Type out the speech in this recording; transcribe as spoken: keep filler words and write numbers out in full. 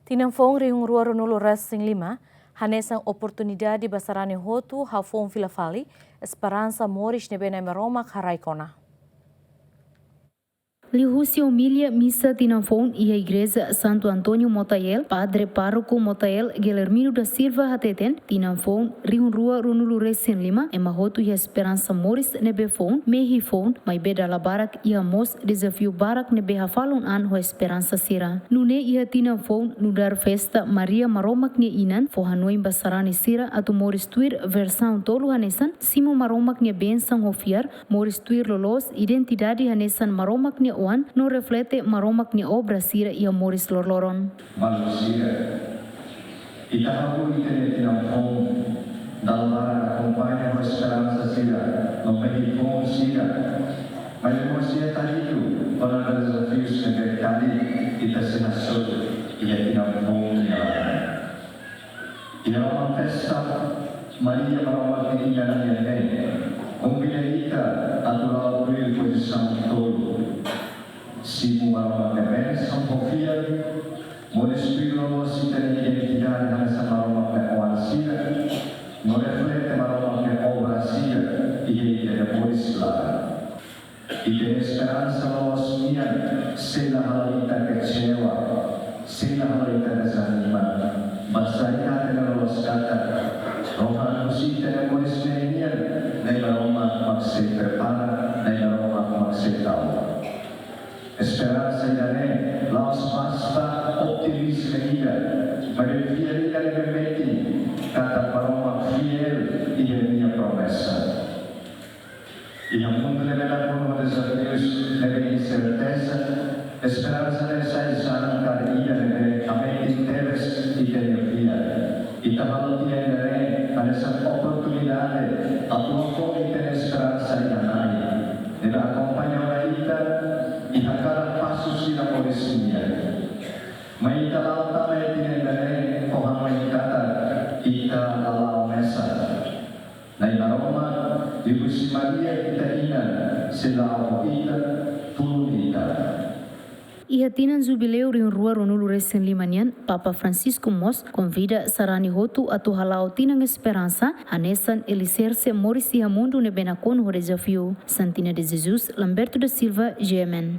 Tinan foun rihun rua ruanulu resin lima hanesan oportunidade ba sarani hotu halo foun fila fali esperansa moris ne'ebé Na'i Maromak haraik ona. Liuhusi omilia misa tinan foun iha Igreja Santo António Motael, Padre Pároku Motael, Guilhermino da Silva hateten, tinan foun rihun rua ruanulu resin lima ema hotu iha esperansa moris ne'ebé foun, mehi foun, maibé dala barak iha mós dezafiu barak ne'ebé hafalun an ho esperansa sira. Nune'e iha tinan foun nu'udar festa Maria Maromak nia Inan, fó hanoin ba sarani sira atu moris tuir versaun tolu hanesan simu Maromak nia bensaun ho fiar, moris tuir loloos identidade hanesan Maromak nia oan, no reflete Maromak nia obra sira iha moris loroloron. Maluk sira, ita hahú ita-nia tinan foun, dala barak akompaña ho esperansa sira, no mehi foun sira. Maibé mós iha taridu, kona-ba dezafius ne'ebé karik ita sei hasoru iha tinan foun nia laran. Iha loron festa Maria Maromak nia Inan nian ne'e, konvida ita atu la'o tuir pozisaun tolu. Simu Maromak nia bensaun ho fiar, moris tuir loloos ita-nia identidade hanesan Maromak nia oan sira, no reflete Maromak nia obra sira iha ita-nia moris laran. Ita-nia esperansa loloos nian sei la halo ita kecewa, sei la halo ita dezanima. Basta ita hatene loloos katak, rohan husi ita-nia moris ne'e nian, Na'i Maromak mak sei prepara, Na'i Maromak mak sei tau. Esperansa ida-ne'e la'ós basta otimizmu ida, maibé fiar ida ne'ebé metin katak Maromak fiél iha nia promesa. Iha mundu ne'ebé nakonu ho dezafius ne'ebé inserteza, esperansa ne'e sai jantar ida ne'ebé hametin tebes ita-nia fiar. Ita halo tinan ida-ne'e hanesan oportunidade atu fó ita-nia esperansa iha Na'i, ne'ebé akompaña ona ita iha kada pasu sira moris nian. Mai ita la'o tama iha tinan ida-ne'e ho hanoin katak ita la la'o mesak. Na'i Maromak, liuhusi Maria ita-nia Inan, sei la'o ho ita, tulun ita. Iha tinan jubileu rihun rua ruanulu resin lima nian, Papa Francisco mós konvida sarani hotu atu hala'o tinan esperansa, hanesan aliserse moris iha mundu ne'ebé nakonu ho dezafiu. Santina de Jesus, Lamberto da Silva, G M N.